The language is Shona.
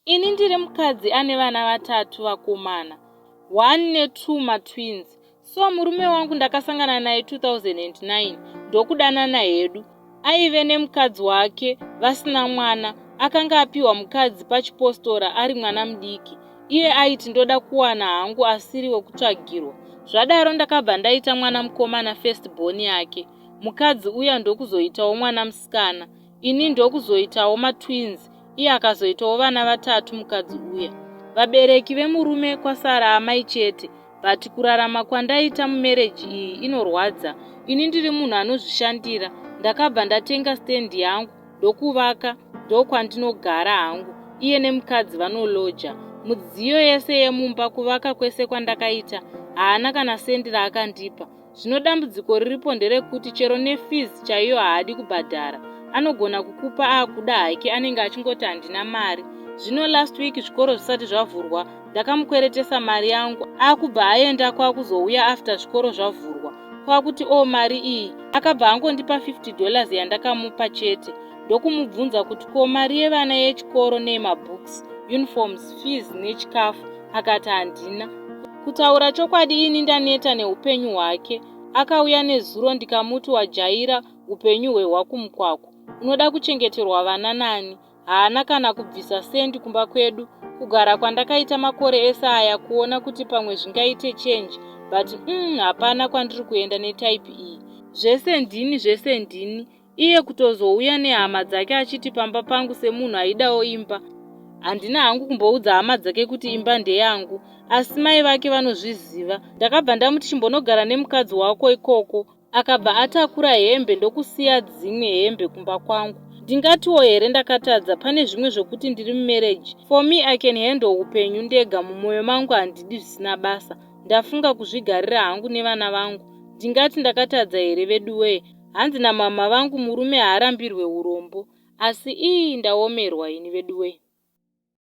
Ini ndiri mukadzi ane vana vatatu vakomana, one netwo matwins. So murume wangu ndakasangana naye 2009 ndokudanana hedu. Aive nemukadzi wake vasina mwana, akanga apiwa mukadzi pachipostora ari mwana mudiki. Iye aiti ndoda kuwana hangu asiri wekutsvagirwa. Zvadaro ndakabva ndaita mwana mukomana first born yake. Mukadzi uya ndokuzoitawo mwana musikana. Ini ndokuzoitawo matwins iye akazoitawo vana vatatu mukadzi uya. Vabereki vemurume kwasara amai chete but kurarama kwandaita mumarriage iyi inorwadza. Ini ndiri munhu anozvishandira ndakabva ndatenga stand yangu ndokuvaka ndokwandinogara hangu iye nemukadzi vanoloja. Mudziyo yese yemumba kuvaka kwese kwandakaita haana kana sendi raakandipa. Zvino dambudziko riripo nderekuti chero nefees chaiyo haadi kubhadhara. Anogona kukupa akuda hake anenge achingoti handina mari. Zvino last week zvikoro zvisati zvavhurwa ndakamukweretesa mari yangu akubva aenda kwakuzouya after zvikoro zvavhurwa kwakuti o oh, mari iyi akabva angondipa 50 dollars yandakamupa chete ndokumubvunza kuti ko mari yevana yechikoro neyemabooks uniforms fees nechikafu akati handina kutaura chokwadi ini ndaneta neupenyu hwake akauya nezuro ndikamuti wajaira upenyu hwehwakumukwako unoda kuchengeterwa vana nani haana kana kubvisa sendi kumba kwedu kugara kwandakaita makore ese aya kuona kuti pamwe zvingaite change but hapana kwandiri kuenda netype iyi zvese ndini zvese ndini iye kutozouya nehama dzake achiti pamba pangu semunhu aidawo imba handina hangu kumboudza hama dzake kuti imba ndeyangu asi mai vake vanozviziva ndakabva ndamuti chimbonogara nemukadzi wako ikoko akabva atakura hembe ndokusiya dzimwe hembe kumba kwangu ndingatiwo here ndakatadza pane zvimwe zvokuti ndiri mumarriage for me i can handle upenyu ndega mumwoyo mangu handidi zvisina basa ndafunga kuzvigarira hangu nevana vangu ndingati ndakatadza here veduwee hanzi namama vangu murume haarambirwe urombo asi ii ndaomerwa ini veduwee.